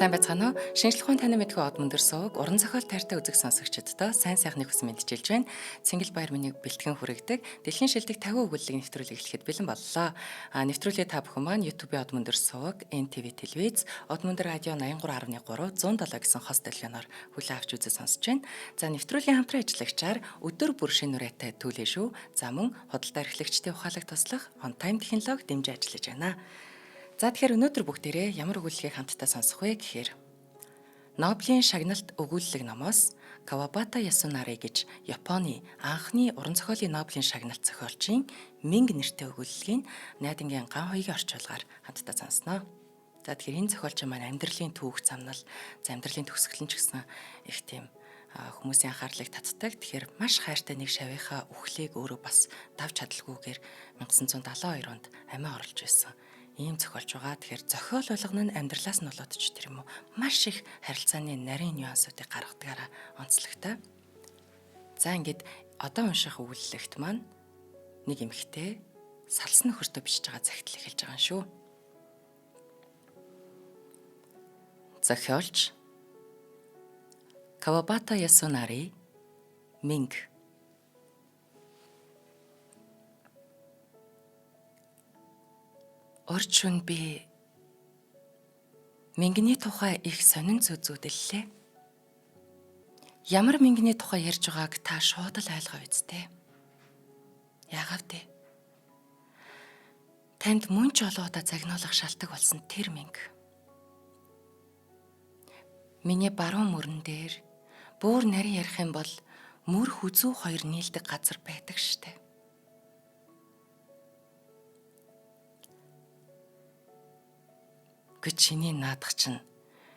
Сайн байцгаана уу? Шинжлэх ухааны танин мэдхүй од мөндөр сувг уран зохиол тайртай үзэг сонсогчдод сайн сайхны хүсэн мэндчилж байна. Цэнгэл баяр миний бэлтгэн хүргэдэг дэлхийн шилдэг 50 өгүүллэг нэвтрүүлэг эхлэхэд бэлэн боллоо. Нэвтрүүлгээ та бүхэн маань YouTube-ийн од мөндөр сувг, NTV телевиз, од мөндөр радио 83.3, 107 гэсэн хос долгионоор хүлээн авч үзэж сонсож байна. За, нэвтрүүлгийн хамтран ажиллагчаар өдөр бүр шинэ нүрээтэй түлээ шүү. За, мөн худалдаа эрхлэгчдийн ухаалаг туслах on time технологи дэмжиж ажиллаж байна. За, тэгэхээр өнөөдөр бүгдээрээ ямар өгүүллэгийг хамтдаа сонсох вэ гэхээр Нобелийн шагналт өгүүллэг номоос Кавабата Ясунари гэж Японы анхны уран зохиолын Нобелийн шагналт зохиолчийн Минг нэртэй өгүүллэгийг найдангийн ган хоёгийн орчуулгаар хамтдаа сонсноо. За, тэгэхээр энэ зохиолч маань амьдралын түүх замнал, за амьдралын төгсгөл нь ч гэсэн их тийм хүмүүсийн анхаарлыг татдаг. Тэгэхээр маш хайртай нэг шавийнхаа үхлийг өөрөө бас давж чадалгүйгээр 1972 онд амиа оруулж байсан ийм зохиолч байгаа. Тэгэхээр зохиол болгоно нь амьдралаас нь болоод ч тэр юм уу маш их харилцааны нарийн нюансуудыг гаргадгаараа онцлогтой. За, ингээд одоо унших өгүүллэгт маань нэг эмэгтэй салсан нөхөртөө бичиж байгаа захидал эхэлж байгаа юм шүү. Зохиолч Кавабата Ясунари, Минг. Урд шөнө би Мингний тухай их сонин зүг зүудэллээ. Ямар Мингний тухай ярьж байгааг та шууд л ойлгоо үсттэй. Яагаад вэ? Танд мөн ч олон удаа загнуулах шалтгаан болсон тэр Минг. Миний баруун мөрөн дээр бүр нарийн ярих юм бол мөр хүзүү хоёр нийлдэг газар байдаг штэ. Гэ чиний наадах чинь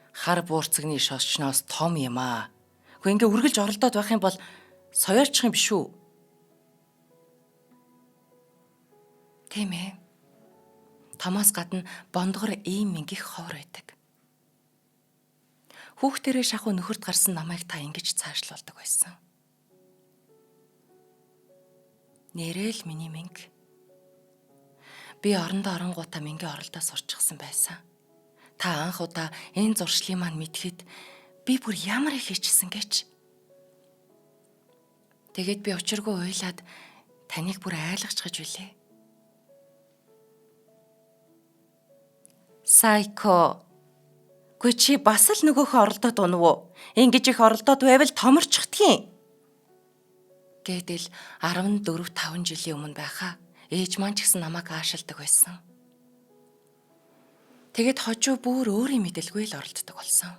хар буурцагны шошноос том юм аа. Гэхдээ ингээ үргэлж оролдоод байх юм бол соёолчих юм биш үү? Тийм ээ. Томоос гадна бондгор ийм мингих ховор байдаг. Хүүхдэрээ шахуу нөхөрт гарсан намайг та ингэж цаашлуулдаг байсан. Нэрэл миний минг. Би орондоо оронгуудаа мингийн оролдоо сурчсан байсан. Та анх удаа энэ зуршлын маань мэдхэд би бүр ямар их хийчихсэн гэж. Тэгээд би учиргүй уйлаад таныг бүр айлгачгаж билээ. Сайко. Гүй чи бас л нөгөөхөө оролдоод унав уу? Ингэж их оролдоод байвал томорчихдгийн. Гэдэл 14 5 жилийн өмнө байхаа. Ээж маань ч гэсэн намайг аашилдаг байсан. Тэгэд хожуу бүр өөрийн мэдэлгүй л оролддог болсон.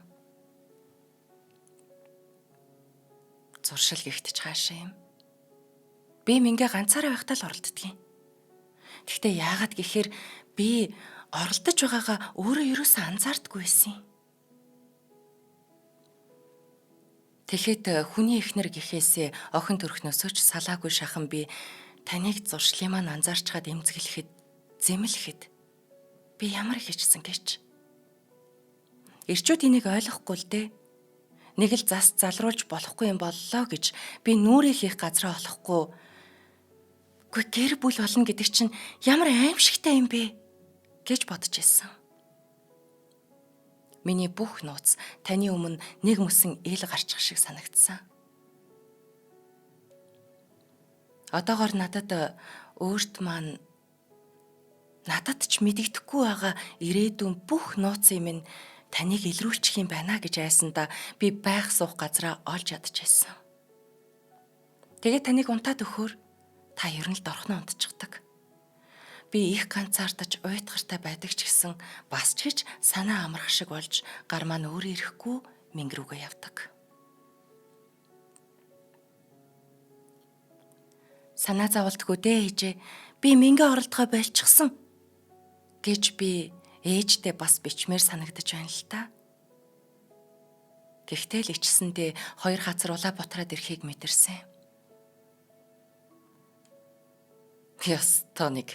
Зуршил гихтэж хаашаа юм. Би мингээ ганцаараа байхдаа л оролддгийн. Гэхдээ яагаад гэхээр би оролдож байгаагаа өөрөө ерөөсөө анзаардаггүй байсан юм. Тэгэхэд хүний эхнэр гэхээсээ охин төрхнөөсөө ч салаагүй шахан би таныг зуршлын маань анзаарчхад эмзэглэхэд, зэмлэхэд би ямар их хийчихсэн гэж. Ирчүүд энийг ойлгохгүй л дээ. Нэг л зас залруулж болохгүй юм боллоо гэж би нүрээ хийх газраа олохгүй. Үгүй гэр бүл болно гэдэг чинь ямар аимшигтай юм бэ гэж бодож ирсэн. Миний бүх нууц таны өмнө нэг мөсөн ил гарчих шиг санагдсан. Одоогор надад өөрт маань надад ч мэдэгдэхгүй байгаа ирээдүйн бүх нууцын минь таныг илрүүлчих юм байна гэж айсандаа би байх суух газраа олж ядчихсан. Тэгээд таныг унтаад өгөхөөр та ер нь л дорхноо унтчихдаг. Би их ганцаардаж уйтгартай байдаг ч гэсэн бас ч гэж санаа амрах шиг болж гар маань өөрөө ирэхгүй минг рүүгээ явдаг. Санаа зоволтгүй дээ ээжээ. Би мингээ оролдохоо болчихсон гэж би ээждээ бас бичмээр санагдаж байна л та. Гэхдээ л ичсэндээ хоёр хацар улаа бутраад ирэхийг мэдэрсэн. Ёстой нэг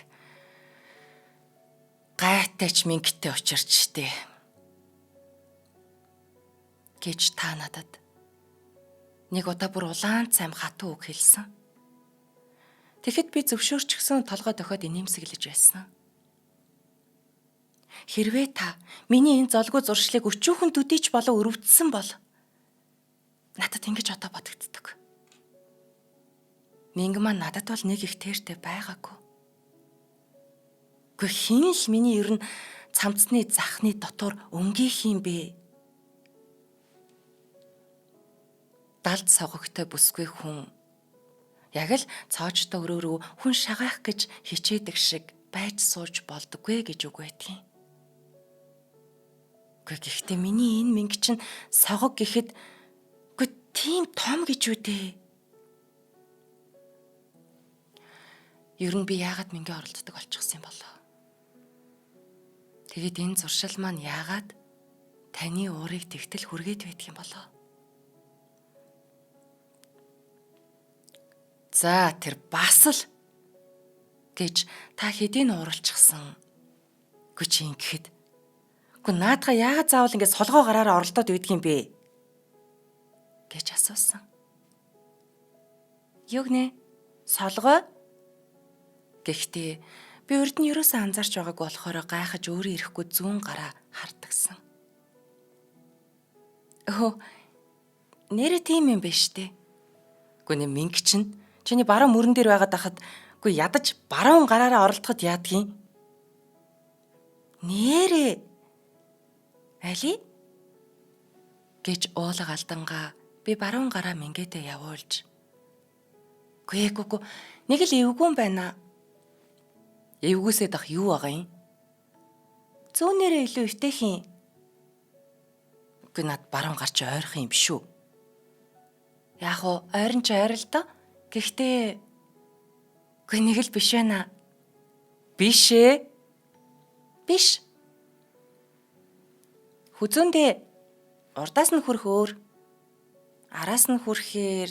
гайтайч мингтэй учирч штэ гэж та надад нэг удаа бүр улаан цайм хатуу үг хэлсэн. Тэгэхэд би зөвшөөрчихсөн толгой дохиод инээмсэглэж байсан. Хэрвээ та миний энэ золгүй зуршлыг өчүүхэн төдийч болов өрөвдсөн бол надад ингэж одоо бодогддог. Мэнгэ маань надад бол нэг их тэртэй байгаагүй. Гэхдээ хэн л миний ер нь цамцны захны дотор өнгийх юм бэ? Далд согогтой бүсгүй хүн яг л цоожтой өрөөрөө хүн шагаах гэж хичээдэг шиг байж сууж болдоггүй гэж үг байдгийн. Үгүй гэхдээ миний энэ мэнгэ чинь согог гэхэд үгүй тийм том гэж үү дээ. Ер нь би яагаад мэнгэ оролддог болчихсон юм болоо? Тэгэд энэ зуршил маань яагаад таны уурыг тэгтэл хүргээд байдаг юм болоо? За тэр бас л гэж та хэдийн ууралчихсан. Үгүй чи ингэхэд. Үгүй наадгаа яагаад заавал ингэ солгоо гараараа оролдоод үйдэг юм бэ? Гэж асуусан. Юу гинэ? Солгоо? Гэхдээ би урд нь юусоо анзаарч байгааг болохоор гайхаж өөрөө ирэхгүй зүүн гараа хардагсан. Өө нэрэ тийм юм биш үү? Үгүй нэ мэнг чинь чиний баруун мөрөн дээр байгаад хахад үгүй ядаж баруун гараараа оролдоход яадгийн? Нэрэ али гэж уулга алдангаа би баруун гараа мэнгээдээ явуулж. Үгүй ээ үгүй нэг л эвгүй юм байна. Эвгүүсээ дах юу байгаа юм? Зүүнээрээ илүү өвтэйх юм. Үгүй над баруун гарч ойрох юм биш үү? Яг уу ойрон ч ойр л доо. Гэхдээ үгүй нэг л биш байна. Биш ээ. Биш. Хүзүүндээ урдаас нь хүрх өөр. Араас нь хүрхээр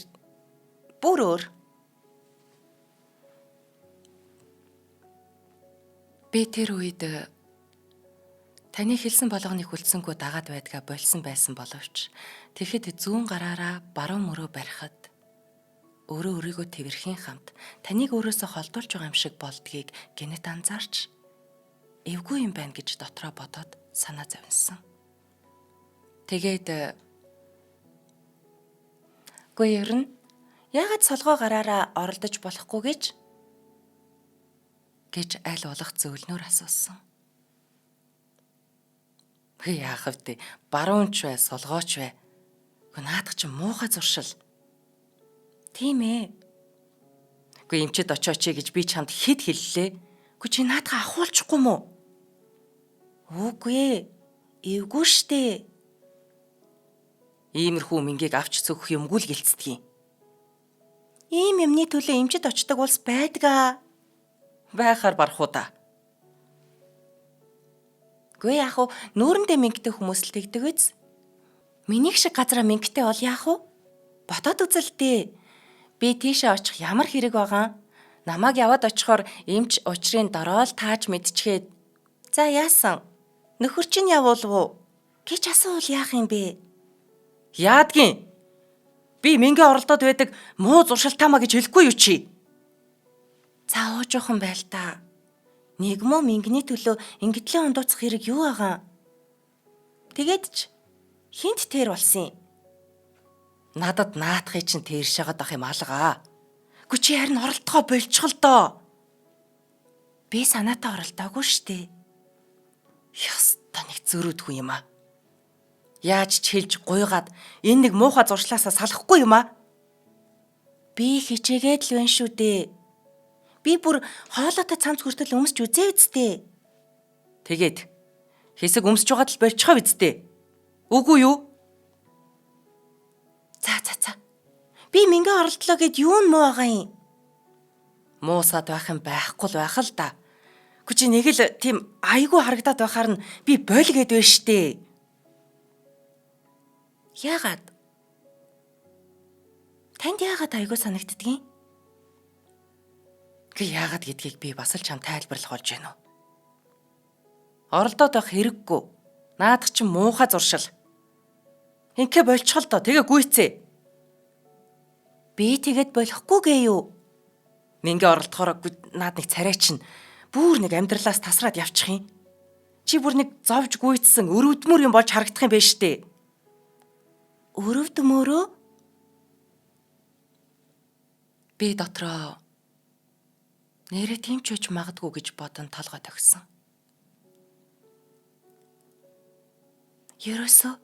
бүр өөр. Би тэр үед таны хэлсэн болгоныг хүлцэнгүй дагаад байдгаа болсон байсан боловч тэгэхэд зүүн гараараа баруун мөрөө барихад өөрөө өөрийгөө тэрхийн хамт таныг өөрөөсөө холдуулж байгаа юм шиг болдгийг гэнэт анзаарч эвгүй юм байна гэж дотроо бодоод санаа зовнсон. Тэгээд үгүй ер нь яагаад солгоо гараараа оролдож болохгүй гэж аль болох зөөлнөөр асуусан. Хээ яах вэ? Баруун ч бай, солгооч бай. Үгүй наадах чи муухай зуршил. Тийм ээ. Үгүй эмчэд очооч гэж би чамд хэд хэллээ? Үгүй чи наадах ахуулчихгүй мүү? Үгүй ээ. Эвгүй штэ. Иймэрхүү мэнгийг авч цөөхөх юмгүй л гэлцдэг юм. Ийм юмны төлөө эмчэд очдог улс байдгаа. Байхаар барах уу та. Гүй яах вэ? Нүүрэндээ мэнгэтэй хүмүүс л тэгдэг биз? Минийх шиг газараа мэнгэтэй бол яах вэ? Ботоод үзэл дээ. Би тийшээ очих ямар хэрэг байгаа? Намайг яваад очихоор эмч учрын дороо л тааж мэдчихэд. За яасан? Нөхөр чинь явуулав уу? Гэж асуувал яах юм бэ? Яадгийн? Би мэнгэ оролдоод байдаг муу зуршилтаамаа гэж хэлэхгүй юу чи? За уужуухан байл та. Нэг муу мэнгний төлөө ингэтлээ ундууцах хэрэг юу байгаа? Тэгээд ч хинт тэр болсон юм? Надад наатахыг чинь тэр шагаад ах юм алгаа. Гү чи харин оролдохоо болчихол доо. Би санаатаа оролдоогүй штэ. Ёстой нэг зөрүүдгүй юм аа. Яаж ч хэлж гуйгаад энэ нэг муухай зуршлаасаа салахгүй юм аа. Би хичээгээд л байна шүү дээ. Би бүр хоолойтой цамц хүртэл өмсч үзээ үсттэй. Тэгээд хэсэг өмсөж байгаад л болчихоо үсттэй. Үгүй юу? За за за. Би мэнгэ оролдлоо гэд юу нь муу байгаа юм? Муусаад байх юм байхгүй л байх л да. Гү чи нэг л тийм айгүй харагдаад байхаар нь би боль гэд байна штэ. Яагаад? Танд яагаад айгүй санагддгийг? Гэ яагаад гэдгийг би бас л чам тайлбарлах болж байна уу? Оролдоод байх хэрэггүй. Наадах чи муухай зуршил. Инкэ болчихол доо. Тэгээ гүйцээ. Би тэгэд болохгүй гээ юу? Мэнгэ оролдохоор наад нэг царай чинь бүр нэг амьдралаас тасраад явчих юм. Чи бүр нэг зовж гүйцсэн өрөвдмөр юм болж харагдах юм байна штэ. Өрөвдмөрөө? Би дотроо нэрээ тийм ч үж магадгүй гэж бодон толгой төгсөн. Ерөөсөө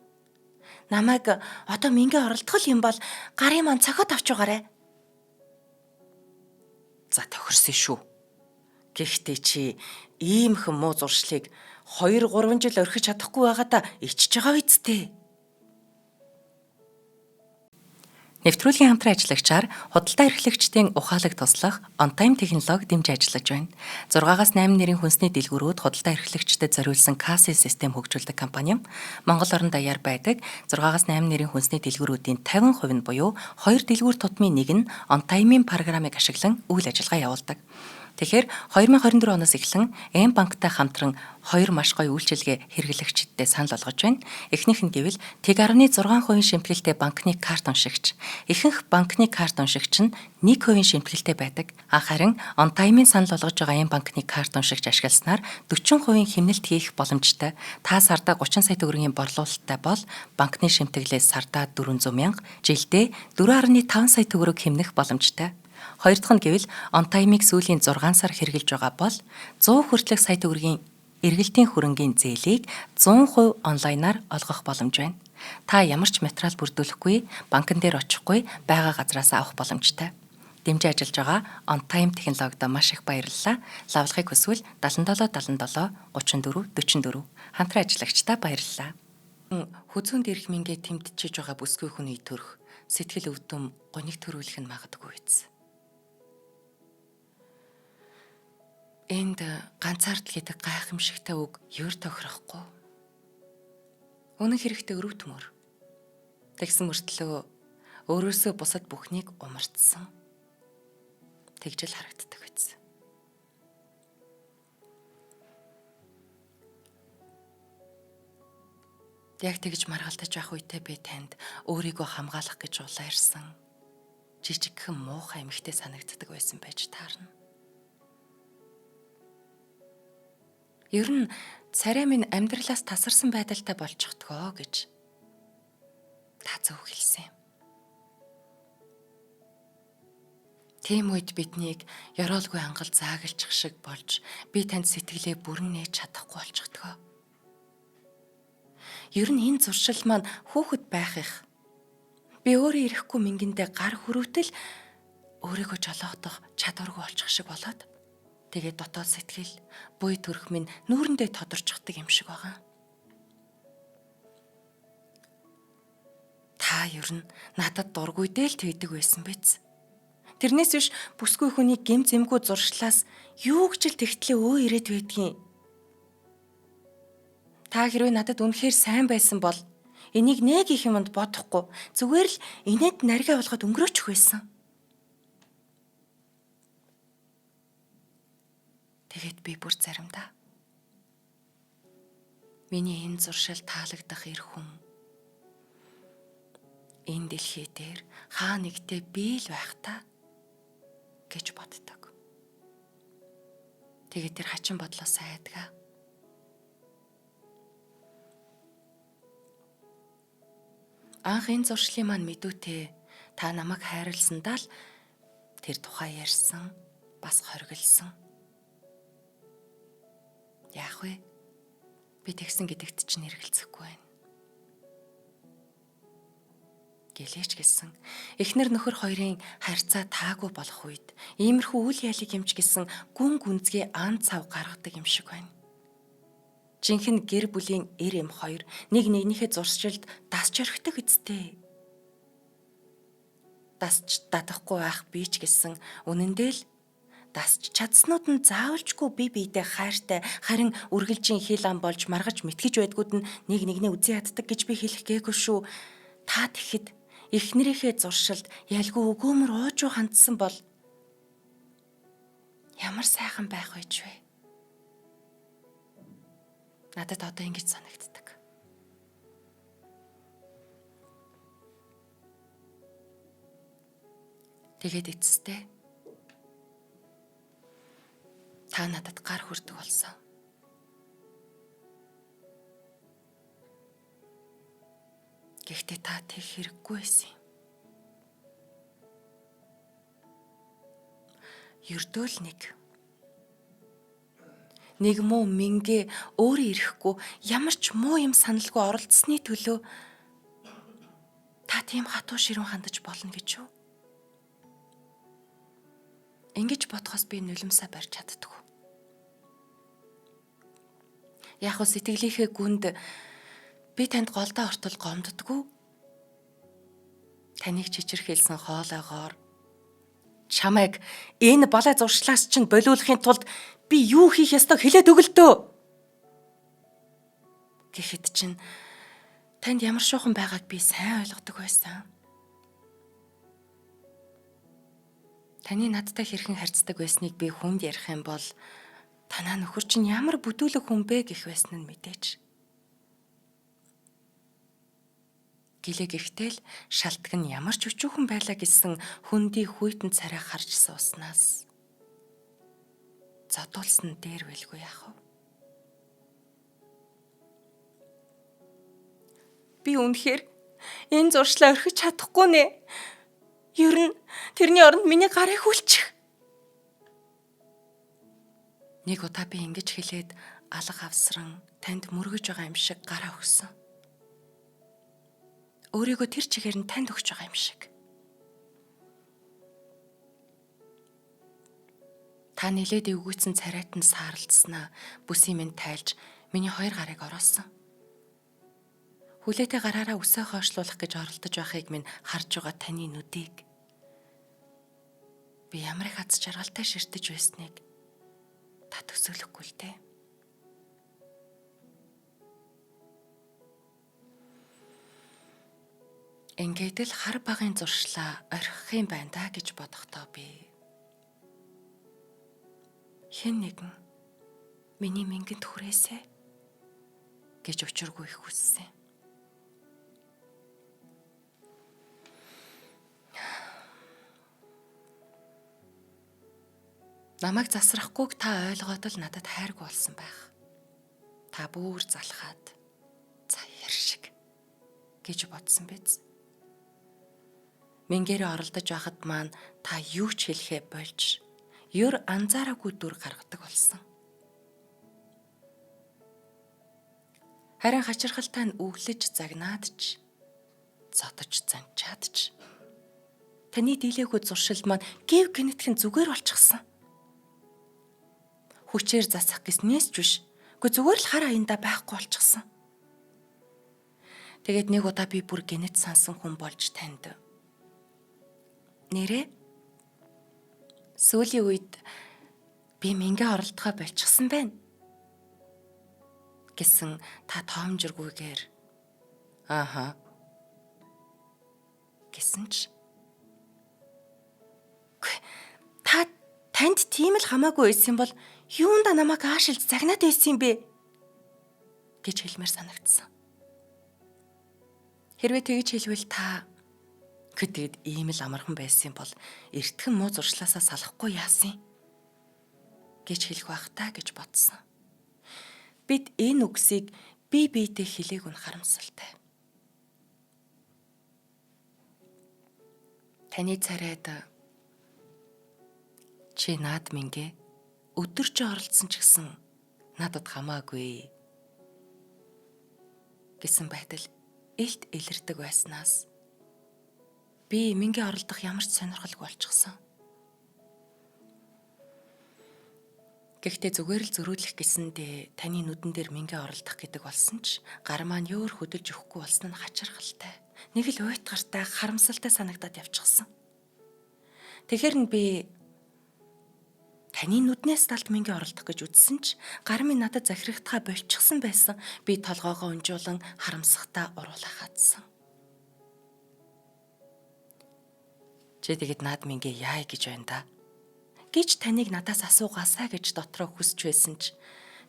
намайг одоо мингээ оролдох юм бол гарын маань цохиод авч байгаарэ. За тохирсон шүү. Гэхдээ чи иймхэн муу зуршлыг 2 3 жил орхиж чадахгүй байгаадаа ичж байгаа үсттэй. Нэвтрүүлгийн хамтран ажиллагчаар худалдаа эрхлэгчдийн ухаалаг туслах OnTime технологи дэмж ажиллаж байна. 6-аас 8 нэрийн хүнсний дэлгүүрүүд худалдаа эрхлэгчдэд зориулсан кассын систем хөгжүүлдэг компани юм. Монгол орон даяар байдаг 6-аас 8 нэрийн хүнсний дэлгүүрүүдийн 50% нь буюу 2 дэлгүүр тутмын нэг нь OnTime-ийн програмыг ашиглан үйл ажиллагаа явуулдаг. Тэгэхээр 2024 оноос эхлэн М банктай хамтран хоёр маш гоё үйлчилгээ хэрэглэгчдэд санал болгож байна. Эхнийх нь гэвэл 1.6% шимтгэлтэй банкны карт уншигч. Ихэнх банкны карт уншигч нь 1% шимтгэлтэй байдаг. Харин OnTime-ийн санал болгож байгаа М банкны карт уншигч ашигласнаар 40% хэмнэлт хийх боломжтой. Та сардаа 30 сая төгрөгийн борлуулалттай бол банкны шимтгэлээс сардаа 400 мянга, жилдээ 4.5 сая төгрөг хэмнэх боломжтой. Хоёр дахь нь гэвэл OnTime-ыг сүүлийн 6 сар хэрэглэж байгаа бол 100 хүртэлх сая төгрөгийн эргэлтийн хөрөнгийн зээлийг 100% онлайнаар олгох боломж байна. Та ямар ч материал бүрдүүлэхгүй, банкн дээр очихгүй байгаа газраас авах боломжтой. Дэмжин ажиллаж байгаа OnTime технологид маш их баярлалаа. Лавлахыг хүсвэл 77 77 34 44 хамтран ажиллагчдаа баярлалаа. Хүзүүн дээрх мингээ тэмдчиж байгаа бүсгүй хүний төрх сэтгэл өвдөм гоник төрүүлэх нь магадгүй биз. Энд ганцаардл гэдэг гайхамшигтай үг ер тохирохгүй. Үнэн хэрэгтээ өрөвдмөр. Тэгсэн мөртлөө өөрөөсөө бусад бүхнийг умартсан. Тэгжэл харагддаг биз. Яг тэгж маргалдаж байх үедээ би танд өөрийгөө хамгаалах гэж улаа ирсэн. Жижигхэн муухай эмэгтэй санагддаг байсан байж таарна. Ер нь царай минь амьдралаас тасарсан байдалтай болчихдгоо гэж та зөв хэлсэн юм. Тийм үед биднийг ёроолгүй ангал заагалчих шиг болж би танд сэтгэлээ бүрэн нээж чадахгүй болчихдгоо. Ер нь энэ зуршил маань хүүхэд байх их. Би өөрөө ирэхгүй мингэндээ гар хөрөөтэл өөрийгөө жолоодох чадваргүй болчих шиг болоод тэгээд дотоод сэтгэл буй төрх минь нүүрэндээ тодорчхдаг юм шиг байгаа. Та ер нь надад дургүй дээ л тэгдэг байсан биз. Тэрнээс биш бүсгүй хүний гэм зэмгүй зуршлаас юу гэж л тэгтлээ өө ирээд байдгийн. Та хэрвээ надад үнэхээр сайн байсан бол энийг нэг их юмд бодохгүй зүгээр л инээд наргаа болгоод өнгөрөөчих байсан. Тэгээд би бүр заримдаа миний энэ зуршил таалагдах эр хүн энэ дэлхий дээр хаа нэгтээ би л байх та гэж боддог. Тэгээд тэр хачин бодлоос айдгаа. Анх энэ зуршлын маань мэдүүтэй та намайг хайрласандаа л тэр тухай ярьсан, бас хоригдсон. Яах вэ? Би тэгсэн гэдэгт чинь эргэлзэхгүй байна. Гэлээч гэсэн эхнэр нөхөр хоёрын харьцаа таагүй болох үед иймэрхүү үйл ялыг юмч гэсэн гүн гүнзгий ан цав гаргадаг юм шиг байна. Жинхэнэ гэр бүлийн эр эм хоёр нэг нэгнийхээ зуршилд дасч орхидог үсттэй. Дасч дадахгүй байх би ч гэсэн үнэндээ л дасч чадснууд нь заавалчгүй бие биедээ хайртай харин үргэлжийн хил ам болж маргаж мэтгэж байдгууд нь нэг нэгнээ үзэн яддаг гэж би хэлэх гээгүй шүү. Та тэгэхэд эхнэрийнхээ зуршилд ялгүй өгөөмөр уужуу хандсан бол ямар сайхан байх вэ ч вэ? Надад одоо ингэж санагддаг. Тэгээд эцэстээ та надад гар хүрдэг болсон. Гэхдээ та тэг хэрэггүй байсан юм. Ердөө л нэг муу мингээ өөрөө ирэхгүй ямар ч муу юм саналгүй оролцсны төлөө та тийм хатуу ширүүн хандаж болно гэж юу? Ингэж бодохоос би нулимсаа барьж чаддаггүй. Яг уу сэтгэлийнхээ гүнд би танд голдоо ортол гомддоггүй. Таныг чичирхийлсэн хоолойгоор чамайг энэ балай зуршлаас чинь болиулахын тулд би юу хийх ёстойг хэлээд өгөлтөө. Гэхэд чинь танд ямар шуухан байгааг би сайн ойлгодог байсан. Таны надтай хэрхэн харьцдаг байсныг би хүнд ярих юм бол танаа нөхөр чинь ямар бүдүүлэг хүн бэ гэх байсан нь мэдээч. Гэлээ гэхдээ л шалтг нь ямар ч өчүүхэн байлаа гэсэн хөндий хүйтэн царай харж сууснаас зодуулсан дээр байлгүй яах вэ? Би үнэхээр энэ зуршлаа орхиж чадахгүй нэ. Ер нь тэрний оронд миний гарыг хүлчих. Нэг удаа би ингэж хэлээд алга авсран танд мөргөж байгаа юм шиг гараа өгсөн. Өөрийгөө тэр чигээр нь танд өгч байгаа юм шиг. Та нилээд эвгүйцэн царайт нь сааралдсанаа бүсийн минь тайлж миний хоёр гарыг ороолсон. Хүлээтэй гараараа үсээ хойшлуулах гэж оролдож байхыг минь харж байгаа таны нүдийг би ямар их аз жаргалтай ширтэж байсныг та төсөөлөхгүй л дээ. Ингээд л хар багын зуршлаа орхих юм байна да гэж бодохдоо би хэн нэгэн миний мингэнд хүрээсэ гэж учиргүй их хүссэн. Намайг засрахгүйг та ойлгоод л надад хайргүй болсон байх. Та бүр залхаад цаяар шиг гэж бодсон биз. Мингээрээ оролдож байхад маань та юу ч хэлэхээ болж ер анзаараагүй дүр гаргадаг болсон. Харин хачирхалтай нь өглөж загнаад ч зодож занчаад ч таны дийлээгүй зуршил маань гів гинэтхэн зүгээр болчихсон. Хүчээр засах гэснээс ч биш. Гэхдээ зүгээр л хар аянда байхгүй болчихсон. Тэгээд нэг удаа би бүр гинэт сансан хүн болж танд. Нэрээ сүүлийн үед би мингээ оролдохоо болчихсон байна гэсэн та тоомжиргүйгээр ааха гэсэн ч та танд тийм л хамаагүй байсан бол юунда намайг аашилж загнаад байсан юм бэ гэж хэлмээр санагдсан. Хэрвээ тэгж хэлвэл та тэгэд ийм л амархан байсан бол эртхэн муу зуршлаасаа салахгүй яасан гэж хэлэх байх та гэж бодсон. Бид энэ үгсийг бие биедээ хэлээг нь харамсалтай. Таны царайд чи наад мингээ өдөржин оролцсон ч гэсэн надад хамаагүй гэсэн байтал элт илэрдэг байснаас би мингээ оролдох ямар ч сонирхолгүй болчихсон. Гэхдээ зүгээр л зөрүүдлэх гэсэндээ таны нүдэн дээр мингээ оролдох гэдэг болсон ч гар маань өөр хөдөлж өгөхгүй болсон нь хачирхалтай. Нэг л уйтгартай харамсалтай санагдаад явчихсан. Тэгэхээр нь би таны нүднээс далд мингээ оролдох гэж үзсэн ч гар минь надад захирагдахаа болчихсон байсан. Би толгоогоо унжуулан харамсахтаа уруулаа хатсан. Чи тэгэд наад мингээ яая гэж байна да гэж таныг надаас асуугаасаа гэж дотроо хүсч байсан ч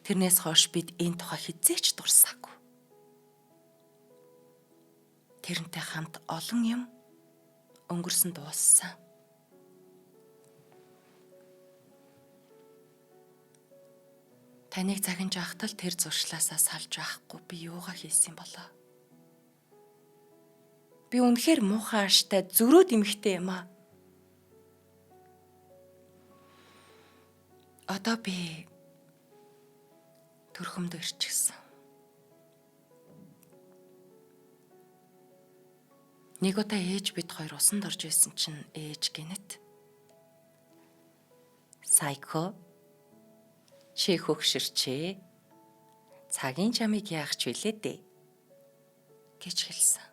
тэрнээс хойш бид энэ тухай хизээч дурсаагүй. Тэрнтэй хамт олон юм өнгөрсөн дууссан. Таныг загинж байхдаа л тэр зуршлаасаа салж байхгүй би юугаа хийсэн болоо. Би үнэхээр муухай ааштай зөрөөд эмхтэй юм аа. Одоо би төрхөмдөө ирчихсэн. Нэг удаа ээж бид хоёр усанд орж байсан чинь ээж гинэт "Сайко чи хөгшөрчээ. Цагийн чамыг яах ч вүлээ дээ" гэж хэлсэн.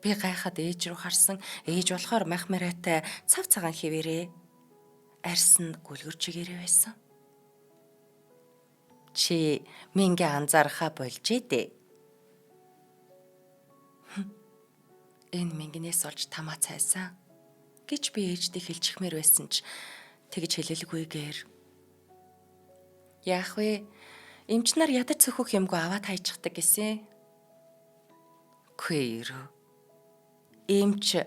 Би гайхаад ээж рүү харсан. Ээж болохоор мах мариатай цав цагаан хിവэрээ арьс нь гүлгэр чигээрээ байсан. Чи мингээ анзаархаа болжээ дээ. Энэ мингнээс олж тамаа цайсан гэж би ээждээ хэлчихмээр байсан ч тэгж хэлэлгүйгээр яах вэ? Эмч нар ядаж цөхөх юмгүй аваад хайчихдаг гэсэн. Үгүй ээ. Эмч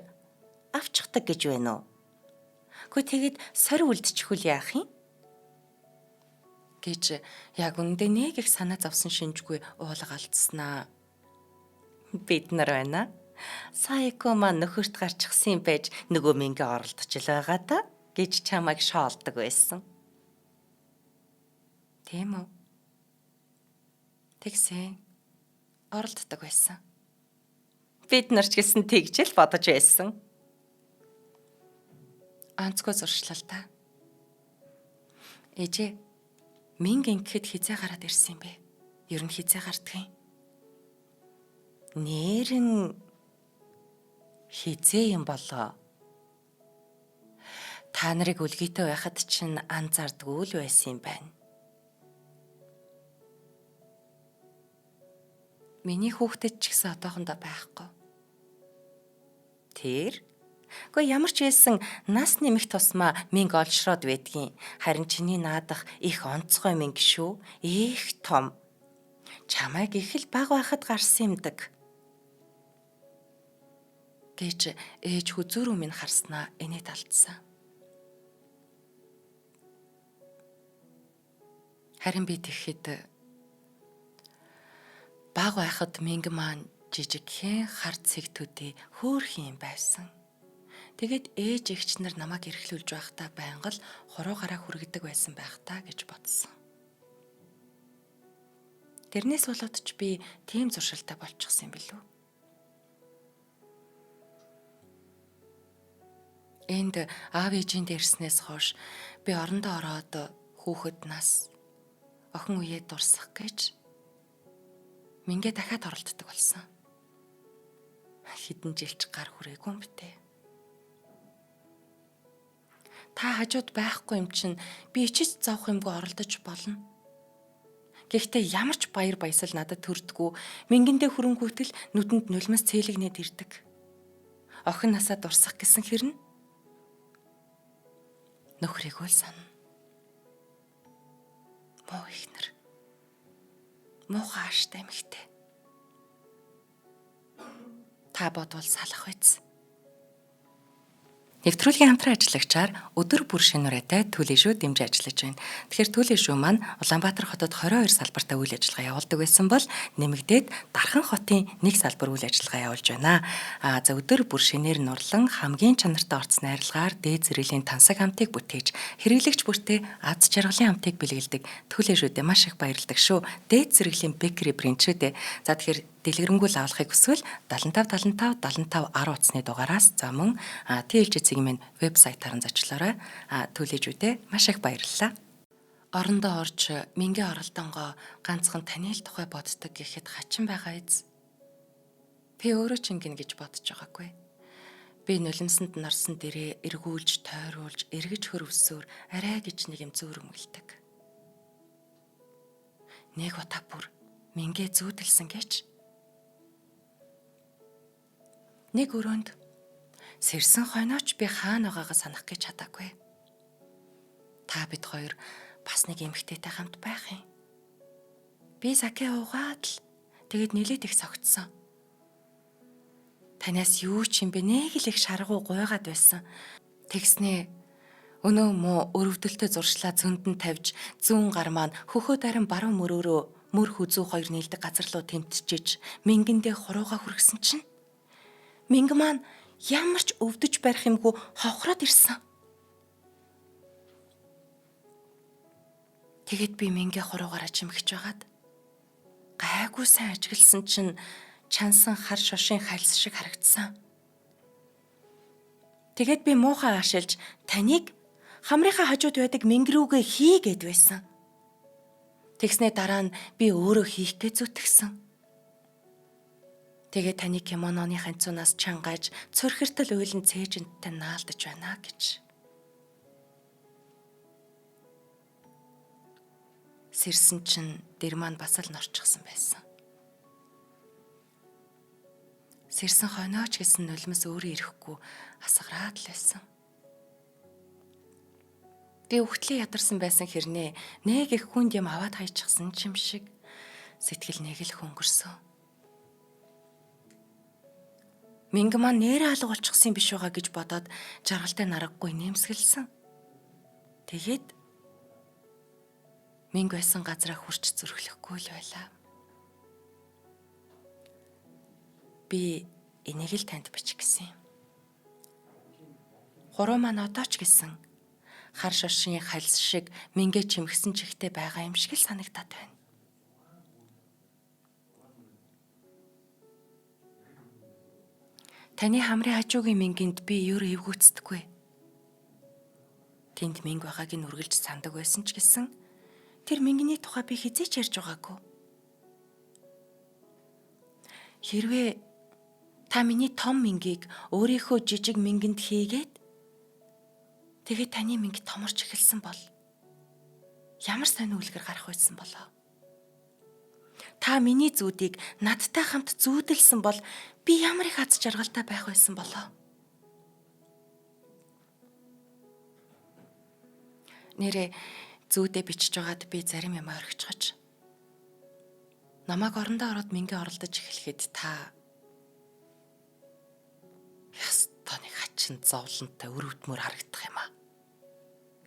авчихдаг гэж байна уу? Гэхдээ тэгэд сорь үлдчихвэл яах юм? Гэж яг үндэ нэг их санаа зовсон шинжгүй уулга алдснаа. Бид нар байна. Сайко маань нөхөрт гарчихсан юм байж нөгөө мингээ оролдож л байгаа та гэж чамайг шоолдог байсан. Тийм үү? Тэгсэн. Оролддог байсан. Бид нар ч гэсэн тэгж л бодож байсан. Онцгой зуршлал та. Ээжээ минг ингэхэд хизээ гараад ирсэн юм бэ? Ер нь хизээ гардгийг. Нэрэн хизээ юм болоо. Та нарыг үлгийтэй байхад чинь анзаардгүй л байсан юм байна. Миний хүүхдэд ч гэсэн одоохондоо байхгүй. Тэр Гэхдээ ямар ч байсан нас нэмэх тусмаа минг олшроод байдгийн. Харин чиний наадах их онцгой минг шүү. Их том. Чамайг их л баг байхад гарсан юмдаг гэж ээж хүзүүрүү минь харснаа инээд алдсан. Харин би тэгэхэд баг байхад минг маань жижигхэн хар цэг төдий хөөрхөн юм байсан. Тэгээд ээж эгч нар намайг эрхлүүлж байхдаа байнга л хуруугаараа хүргэдэг байсан байх та гэж бодсон. Тэрнээс болоод ч би тийм зуршилтай болчихсон юм билүү. Энд аав ээжийн дэрснээс хойш би орондоо ороод хүүхэд нас охин үеэ дурсах гэж мингээ дахиад оролддог болсон. Хэдэн жилч гар хүрээгүй юм бтэ. Та хажууд байхгүй юм чинь би ичиж зовх юмгүй оролдож болно. Гэхдээ ямар ч баяр баясал надад төрдгүү. Мингэндээ хөрөнгүүтэл нүдэнд нулимс цээлэгнээд ирдэг. Охин насаа дурсах гэсэн хэрнэ. Нөхрийг үл санана. Муу ихнэр. Муухай ааштай эмэгтэй. Та бодвол салах биз. Нэвтрүүлгийн хамтран ажиллагчаар өдөр бүр шинэ үрээтэй Түлээ шүү дэмжиж ажиллаж байна. Тэгэхээр Түлээ шүү маань Улаанбаатар хотод 22 салбартаа үйл ажиллагаа явуулдаг байсан бол нэмэгдээд Дархан хотын нэг салбар үйл ажиллагаа явуулж байна. А за өдөр бүр шинээр нурлан хамгийн чанартай орц найрлагаар дээд зэрэглэлийн тансаг амтыг бүтээж хэрэглэгч бүртээ аз жаргалын амтыг бэлгэлдэг Түлээ шүүдээ маш их баярладаг шүү. Дээд зэрэглэлийн бэкери брэнд шүү дээ. За тэгэхээр дэлгэрэнгүй лавлахыг хүсвэл 75 75 75 10 утасны дугаараас за мөн TLG цэгийн вебсайтаар нь зочлоорой. Түлээжүүдээ маш их баярлалаа. Орондоо орж мингээ оролдонгоо ганцхан таны л тухай боддог гэхэд хачин байгаа эз. Би өөрөө ч ингэнэ гэж бодож байгаагүй. Би нулимсанд нарсан дээрээ эргүүлж, тойруулж, эргэж хөрвсөөр арай гэж нэг юм зөөрөмөлдөг. Нэг удаа бүр мингээ зүүдэлсэн гэж. Нэг өрөөнд сэрсэн хойнооч би хаана байгаагаа санах гэж чадаагүй. Та бид хоёр бас нэг эмэгтэйтэй хамт байх юм. Би саке уугаад л тэгээд нилээд их согтсон. Танаас юу ч юм бэ нэг л их шаргуу гуйгаад байсан. Тэгснээ өнөө муу өрөвдөлтөй зуршлаа зөндөн тавьж зүүн гар маань хөхөө дарин баруун мөрөөрөө мөр хүзүү хоёр нийлдэг газар руу тэмтчиж мингэндээ хурууга хүргэсэн чинь Минг маань ямар ч өвдөж барих юмгүй ховхроод ирсэн. Тэгэд би мингээ хуруугаараа чимхэж байгаад гайгүй сайн ажигласан чинь чансан хар шошин хальс шиг харагдсан. Тэгээд би муухай аашилж таныг хамрынхаа хажууд байдаг минг рүүгээ хий гэд байсан. Тэгснээ дараа нь би өөрөө хийх гэж зүтгэсэн. Тэгээ таны кимононы ханцунаас чангааж цөрхөртөл уйлан цээжинтэй наалдаж байна гэж. Сэрсэн чинь дэр маань бас л норчихсон байсан. Сэрсэн хонооч гэсэн нулимс өөрөө ирэхгүй асгараад л байсан. Би үхтлээ ядарсан байсан хэрнээ нэг их хүнд юм аваад хайчихсан ч юм шиг сэтгэл нэг л хөнгөрсөн. Минг маань нэрээ алга болчихсон юм биш байгаа гэж бодоод жаргалтай нараггүй нэмсгэлсэн. Тэгээд Минг байсан газараа хурч зүрхлэхгүй л байлаа. Би энийг л танд бичих гэсэн юм. Хуруу маань одоо ч гэсэн хар шашин хальс шиг мингээ чимхсэн чихтэй байгаа юм шиг л санагдаад байна. Таны хамрын хажуугийн мингэнд би ер эвгүүцдэггүй. Тэнд минг байгааг нь үргэлж сандаг байсан ч гэсэн тэр мингний тухай би хэзээ ч ярьж байгаагүй. Хэрвээ та миний том мингийг өөрийнхөө жижиг мингэнд хийгээд тэгээд таны минг томорч эхэлсэн бол ямар сайн үлгэр гарах байсан болоо. Та миний зүүдийг надтай хамт зүүдэлсэн бол би ямар их аз жаргалтай байх байсан болоо. Нэрээ зүүдээ бичиж байгаад би зарим юм орхичихож. Намайг орондоо ороод мингээ оролдож эхлэхэд та ястаа нэг хачин зовлонтой өрөвдмөр харагдах юм аа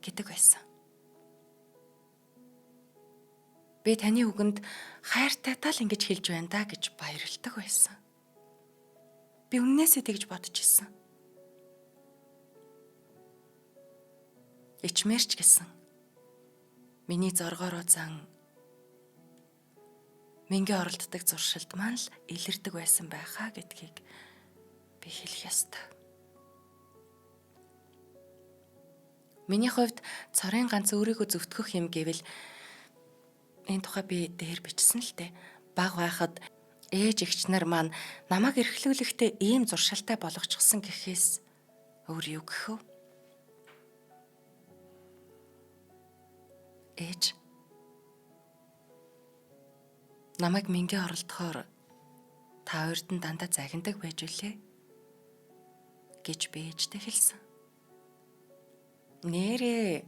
гэдэг байсан. Би таны үгэнд хайртай тал ингэж хэлж байна да гэж баярлдаг байсан. Би үннээсээ тэгж бодож исэн. Ичмэрч гэсэн. Миний зоргоороо зан мингээ оролддог зуршилд маань л илэрдэг байсан байхаа гэдгийг би хэлэх ёстой. Миний хувьд цорын ганц өөрийгөө зөвтгөх юм гэвэл энэ тухай би дээр бичсэн л дээ. Баг байхад ээж эгч нар маань намайг эрхлүүлэхдээ ийм зуршилтай болгочихсон гэхээс өөр юу гэх вэ? Ээж намайг мингээ оролдохоор та урд нь дандаа загиндаг байж үлээ гэж би ээжтэй хэлсэн. Нэрээ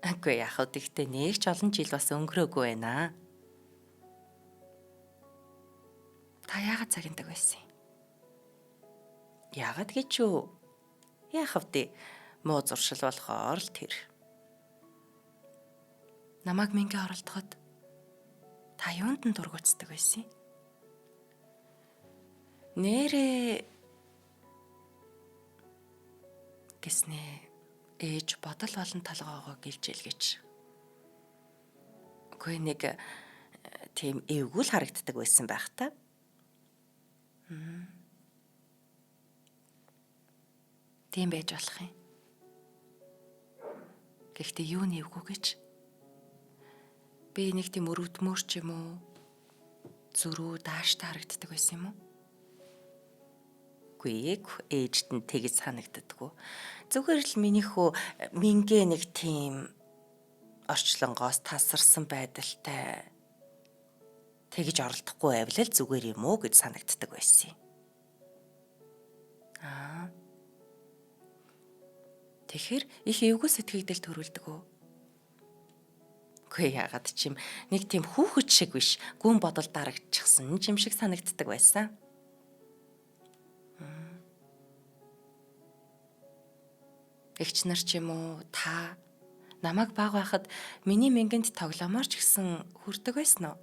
Үгүй яах вэ гэхдээ нэг ч олон жил бас өнгөрөөгүй байна. Та яагаад загиндаг байсан юм? Яагаад гэж юу? Яах вэ? Муу зуршил болохоор л тэр. Намайг мингээ оролдоход та юунд нь дургуутдаг байсан юм? Нэрээ гэснээ ээж бодол болон толгоогоо гэлжил гэж. Үгүй нэг тийм эвгүй л харагддаг байсан байх та. Тийм байж болох юм. Гэхдээ юу нэвгүй гэж би нэг тийм өрөвдмөр ч юм уу зөрүү дааштай харагддаг байсан юм уу? Үгүй ээжд нь тэгж санагддаггүй. Зүгээр л миний хүү мингээ нэг тийм орчлонгоос тасарсан байдалтай тэгж оролдохгүй байвал л зүгээр юм уу гэж санагддаг байсан юм. Аа. Тэгэхээр их эвгүй сэтгэгдэл төрүүлдэг үү? Үгүй яагаад ч юм нэг тийм хүүхэд шиг биш гүн бодол дарагдчихсан юм шиг санагддаг байсан. Эгч нар ч юм уу та намайг баг байхад миний мингэнд тоглоомоор ч гэсэн хүрдэг байсан уу?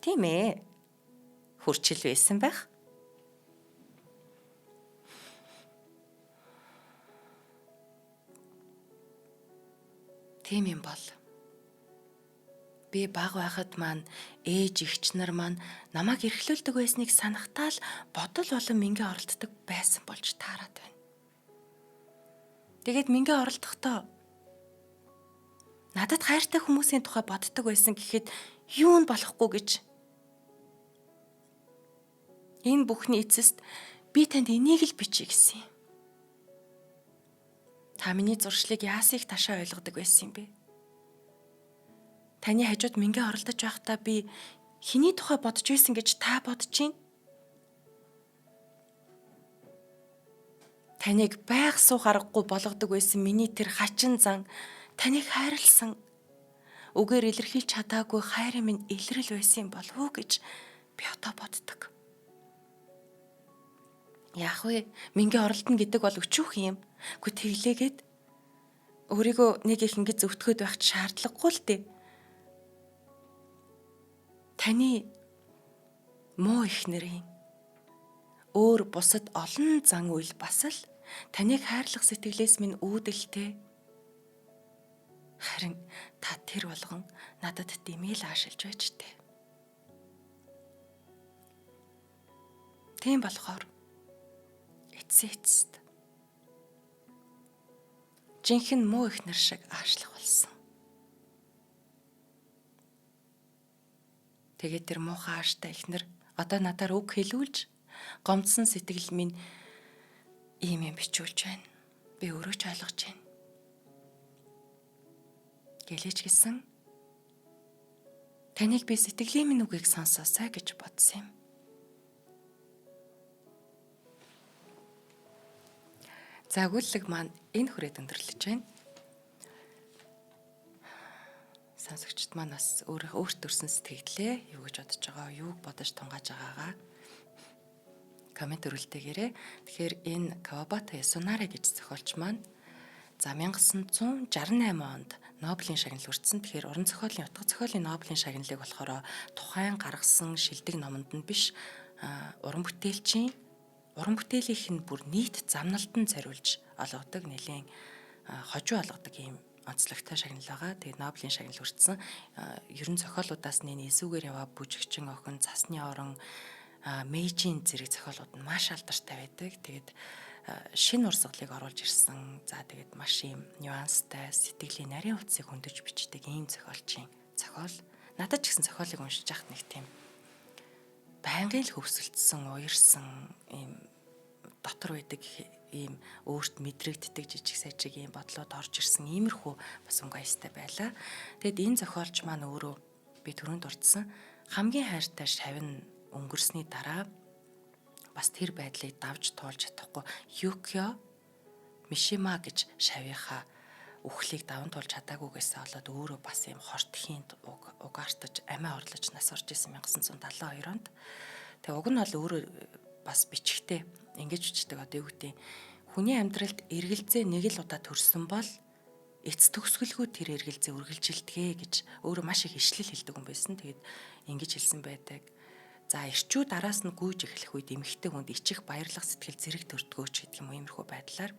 Тийм ээ. Хүрчил байсан байх. Тийм юм бол би баг байхад маань ээж эгч нар маань намайг эрхлүүлдэг байсныг санахтаа л бодол болон мингээ оролддог байсан болж таарад байна. Тэгээд мингээ оролдохдоо надад хайртай хүмүүсийн тухай боддог байсан гэхэд юу нь болохгүй гэж. Энэ бүхний эцэст би танд энийг л бичье гэсэн юм. Та миний зуршлыг яасыг ташаа ойлгодог байсан юм бэ? Таны хажууд мингээ оролдож байхдаа би хэний тухай бодож байсан гэж та бодож байна? Таныг байг суух аргагүй болгодог байсан миний тэр хачин зан таныг хайрлсан үгээр илэрхийлж чадаагүй хайрын минь илрэл байсан болов уу гэж би одоо боддог. Яах вэ? Мингээ оролдоно гэдэг бол өчүүх юм. Гэхдээ тэглээгээд өөрийгөө нэг их ингэж зөвтгөхөд байх шаардлагагүй л дээ. Таны муу их нэрийн өөр бусад олон зан үйл бас л таныг хайрлах сэтгэлээс минь үүдэлтэй. Харин та тэр болгон надад дэмээл аашилж байж тээ. Тийм болохоор эцсийн эцэст жинхэнэ муу их нар шиг аашлах болсон. Тэгээд тэр муухай ааштай ихнэр одоо надаар үг хэлүүлж гомдсон сэтгэл минь ийм юм бичүүлж байна. Би өөрөө ч ойлгож байна. Гэлээч гэсэн таныг би сэтгэлийн минь үгийг сонсоосай гэж бодсон юм. За өгүүлэг маань энэ хүрээд өндөрлөж байна. Сонсогчд маань бас өөрт төрсэн сэтгэлдээ юу гэж бодож байгаа, юуг бодож тунгааж байгаагаа коммент өрүүлтээгээрэй. Тэгэхээр энэ Кавабата Ясунари гэж зохиолч маань за 1968 онд Нобелийн шагнал хүртсэн. Тэгэхээр уран зохиолын утга зохиолын Нобелийн шагналыг болохоор тухайн гаргасан шилдэг номонд нь биш, уран бүтээлчийн уран бүтээлийнх нь бүр нийт замналд нь зориулж олгодог нэлийн хожуу олгодог ийм онцлогтой шагнал байгаа. Тэгээд Нобелийн шагнал хүртсэн. Ер нь зохиолуудаас нэг эсүүгээр яваа бүжигчин охин, цасны орон, Мэйжийн зэрэг зохиолууд нь маш алдартай байдаг. Тэгээд шинэ урсгалыг оруулж ирсэн. За тэгээд маш ийм нюанстай сэтгэлийн нарийн утсыг хөндөж бичдэг ийм зохиолчийн зохиол. Надад ч гэсэн зохиолыг уншиж байхад нэг тийм байнгын л хөвсөлдсөн, уярсан ийм дотор байдаг ийм өөрт мэдрэгддэг жижиг сажиг ийм бодлоод орж ирсэн иймэрхүү бас өнгө аястай байлаа. Тэгэд энэ зохиолч маань өөрөө би түрүүнд дурдсан хамгийн хайртай шавь нь өнгөрсний дараа бас тэр байдлыг давж туулж чадахгүй Юкио Мишима гэж шавийнхаа үхлийг даван туулж чадаагүйгээсээ болоод өөрөө бас ийм хортхийн угаартаж амиа орлож нас орж исэн 1972 онд. Тэгээ уг нь бол өөрөө бас бичгтээ ингэж бичдэг, одоо юу гэдэг хүний амьдралд эргэлзээ нэг л удаа төрсөн бол эц төгсгөлгүй тэр эргэлзээ үргэлжилдэгэ гэж өөрөө маш их ишлэл хэлдэг юм байсан. Тэгээд ингэж хэлсэн байдаг. За ирчүүд араас нь гүйж эхлэх үед эмэгтэй хүнд ичих баярлах сэтгэл зэрэг төрдгөөч гэдэг юм уу иймэрхүү байдлаар.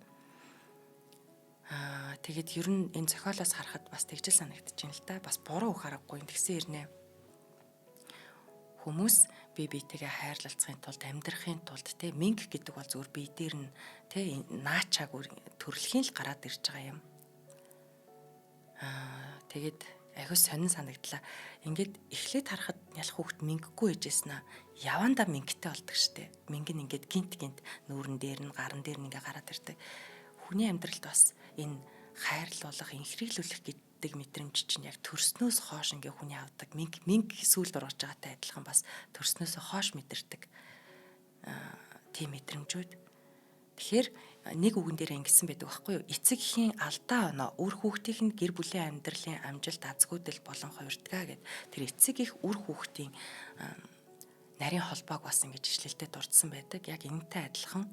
Тэгээд ер нь энэ зохиолоос харахад бас тэгжэл санагдаж байна л да. Бас буруу үг харахгүй юм тэгсэн ирнэ. Хүмүүс бие биетэйгээ хайрлалцахын тулд, амьдрахын тулд те минг гэдэг бол зүгээр бие дээр нь те наачааг төрөлхийн л гараад ирж байгаа юм. Тэгээд агүй сонин санагдлаа. Ингээд эхлээд харахад нялх хүүхэд минггүй ээжсэн аа. Явандаа мингтэй болдог штэ. Минг нь ингээд гинт гинт нүүрэн дээр нь гаран дээр нь ингээ гараад ирдэг. Хүний амьдралд бас энэ хайрлуулах, инхрийлүүлэх гэдэг мэдрэмж чинь яг төрснөөс хойш ингээ хүний авдаг. Минг минг сүүлд ургаж байгаатай адилхан бас төрснөөс хойш мэдэрдэг. Тийм мэдрэмжүүд. Тэгэхээр нэг үгэн дээр ингэсэн байдаг байхгүй юу? Эцэг эхийн алдаа оноо үр хүүхдийнх нь гэр бүлийн амьдралын амжилт азгүйдэл болон хувирдгаа гэд тэр эцэг их үр хүүхдийн нарийн холбоог бас ингэж ишлэлдээ дурдсан байдаг. Яг энэтэй адилхан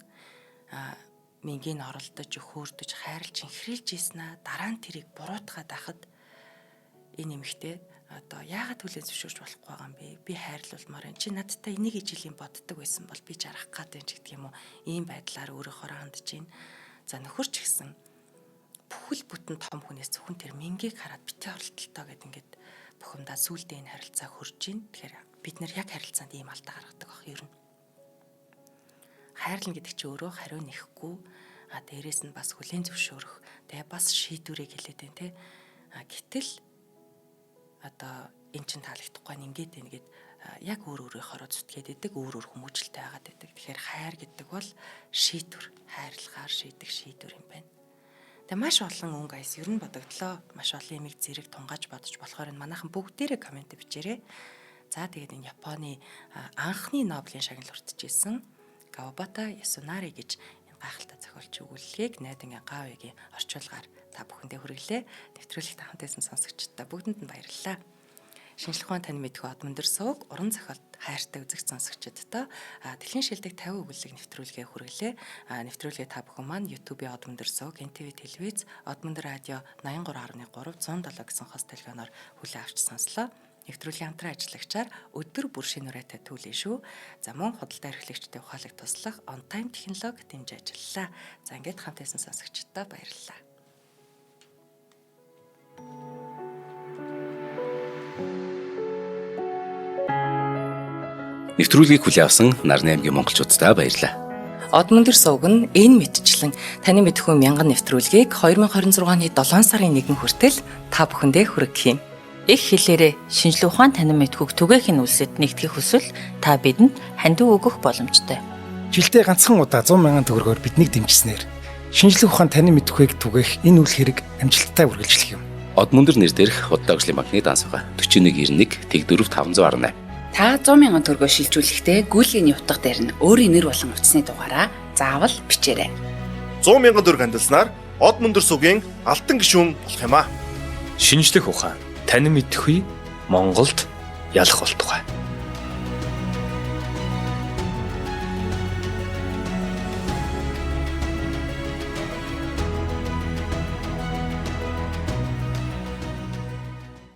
мингийг оролдож, өхөөрдөж, хайрлж, инхрийлж ийсэн аа дараа нь тэрийг буруутгаад байхад энэ эмэгтэй одоо яагаад хүлээн зөвшөөрч болохгүй байгаа юм бэ? Би хайрлуулмаар байна. Чи надтай энийг ижил юм боддог байсан бол би жаргах гад байна ч гэдэг юм уу. Ийм байдлаар өөрөөхөө хандж байна. За нөхөр ч гэсэн Бүхэл бүтэн том хүнээс зөвхөн тэр мэнгийг хараад битгий оролдолтой гэд ингээд бухимдаа сүулдэ энэ харилцаа хөрж ийн. Тэгэхээр бид нэр яг харилцаанд ийм алдаа гаргадаг байх ер нь. Хайрлна гэдэг чинь өөрөө хариу нэхгүй, а дээрэс нь бас хүлээн зөвшөөрөх, тэгээ бас шийдвэрийг хэлээд байна те. А гэтэл одоо эн чин таалагдахгүй ингээд байна гэд яг өөр өөрийнхоороо зүтгээд идэг, өөр өөр хүмүүжлтэй байгаад идэг. Тэгэхээр хайр гэдэг бол шийдвэр, хайрлахаар шийдэх шийдвэр юм байна. Тэгээ маш олон өнгө аяс ер нь бодогдлоо. Маш олон юмыг зэрэг тунгааж бодож болохоор энэ манайхан бүгдээрээ комент бичээрэй. За тэгээд энэ Японы анхны Нобелийн шагнал хүртэж исэн Кавабата Ясунари гэж энэ гайхалтай зохиолч өгүүллэгийг Найдангийн Гавьягийн орчуулгаар та бүхэндээ хүргэлээ. Нэвтрүүлэгт хамт байсан сонсогчдод бүгдэнд нь баярлалаа. Шинжлэх ухаан тань мэдхүй Одмөндөр сувг уран зохиолд хайртай үзэгч сонсогчдод дэлхийн шилдэг 50 өгүүлэг нэвтрүүлгээ хүргэлээ. Нэвтрүүлгээ та бүхэн маань YouTube-ийн Одмөндөр сувг, NTV телевиз, Одмөндөр радио 83.3 107 гэсэн хос телефоноор хүлээн авч сонслоо. Нэвтрүүлгийн хамтран ажиллагчаар өдөр бүр шинэ үрээтэй түлээ шүү. За мөн худалдаа эрхлэгчдийн ухаалаг туслах on time технологи дэмжиж ажиллалаа. За ингээд хамт байсан сонсогчдод баярлалаа. Нэвтрүүлгийг хүлээн авсан Нарны аймгийн монголчууддаа баярлалаа. Одмөндөр сувг нь энэ мэтчлэн таны мэдхүй мянган нэвтрүүлгийг 2026 оны 7 сарын 1 хүртэл та бүхэндээ хүргэх юм. Их хэлээрээ шинжлэх ухаан танин мэдхүйг түгээх нь үлсэд нэгтгэх хүсвэл та бидэнд хандив өгөх боломжтой. Жилдээ ганцхан удаа 100 мянган төгрөгөөр биднийг дэмжсэнээр шинжлэх ухаан танин мэдхүйг түгээх энэ үйл хэрэг амжилттай үргэлжлэх юм. Одмөндөр нэр дээрх худалдаа хөгжлийн банкны данс байгаа. 4191 Тэг4 518. Та 100 мянган төгрөгөөр шилжүүлэхдээ гүйлгээний утга дээр нь өөрийн нэр болон утасны дугаараа заавал бичээрэй. 100 мянган төгрөг хандилснаар Одмөндөр сувгийн алтан гишүүн болох юм аа. Шинжлэх ухаан танин мэдхүй Монголд ялах болтугай.